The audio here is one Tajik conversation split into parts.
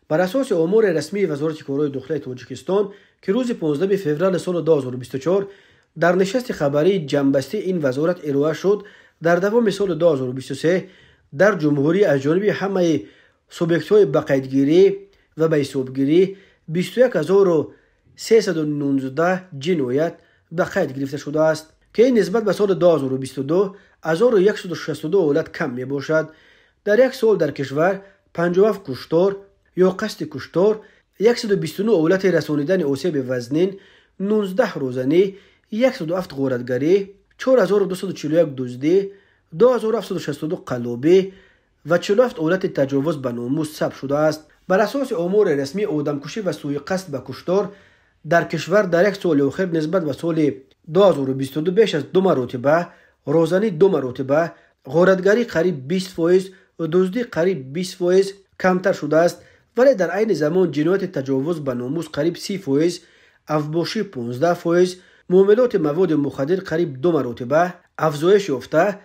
Бар асоси омори расмии Вазорати корҳои дохилаи Тоҷикистон, ки рӯзи 15 феврали соли 2024 дар нишасти хабарии ҷамъбастии ин вазорат ироа шуд, дар давоми соли 2023 дар ҷумҳурӣ аз ҷониби ҳамаи субъектҳои ба қайдгирӣ ва ба ҳисобгирӣ 21319 ҷиноят ба қайд гирифта шудааст, ки ин нисбат ба соли 2022 1162 ҳолат кам мебошад. Дар як сол дар кишвар 57 куштор ё қасди куштор, 129 ҳолати расонидани осеби вазнин, 19 розанӣ, 107 ғоратгарӣ, 4241 дуздӣ, 2762 қаллобӣ ва 47 ҳолати таҷовуз ба номус сабт шудааст. Бар асоси омори расмӣ, одамкушӣ ва сӯиқасд ба куштор дар кишвар дар як соли охир нисбат ба соли 2022 беш аз 2 маротиба, розанӣ 2 маротиба, ғоратгарӣ қариб 20%, дуздӣ қариб 20% камтар шудааст, вале дар айни замон ҷинояти таҷовуз ба номус қариб 30%, авбошӣ 15%, муомилоти маводи мухаддир қариб 2 маротиба афзоиш ёфта,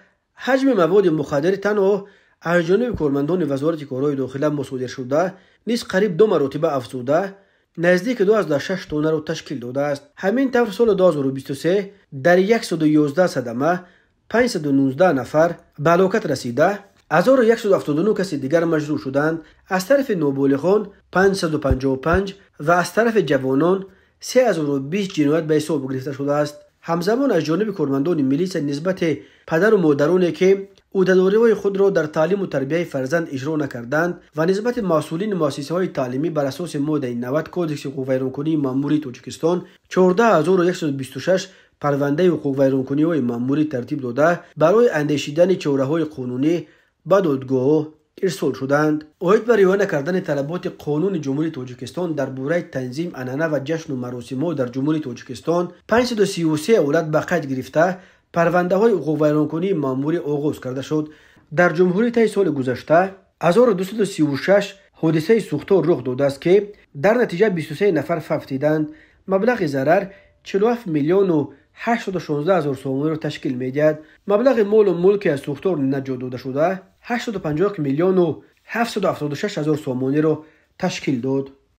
ҳаҷми маводи мухаддир танҳо аз ҷониби кормандони Вазорати корҳои дохила мусодиршуда низ қариб 2 маротиба афзуда, наздики 26 тоннаро ташкил додааст. Ҳамин тавр, соли 2023 дар 111 садама 519 нафар ба ҳалокат расида, 1179 каси дигар маҷрӯҳ шуданд. Аз тарафи ноболиғон 555 ва аз тарафи ҷавонон 3020 ҷиноят ба ҳисоб гирифта шудааст. Ҳамзамон аз ҷониби кормандони милитсия нисбати падару модароне, ки ӯҳдадориҳои худро дар таълиму тарбияи фарзанд иҷро накарданд, ва нисбати масъулини муассисаҳои таълимӣ бар асоси моддаи 90 Кодекси ҳуқуқвайронкунии маъмурии Тоҷикистон 14126 парвандаи ҳуқуқвайронкуниҳои маъмурӣ тартиб дода, барои андешидани чораҳои қонунӣ ба додгоҳҳо ирсол шуданд. Оид ба риоя накардани талаботи Қонуни Ҷумҳурии Тоҷикистон дар бораи танзим, анъана ва ҷашну маросимҳо дар Ҷумҳурии Тоҷикистон 533 ҳолат ба қайд гирифта, парвандаҳои ҳуқуқвайронкунии маъмурӣ оғоз карда шуд. Дар ҷумҳурӣ таи соли гузашта 1236 ҳодисаи сӯхтор рух додааст, ки дар натиҷа 23 нафар фавтиданд. Маблағи зарар 47 миллиону 816 ҳазор сомониро ташкил медиҳад. Маблағи молу мулке аз сӯхтор наҷот додашуда 851 миллиону 776 ҳазор сомониро ташкил дод.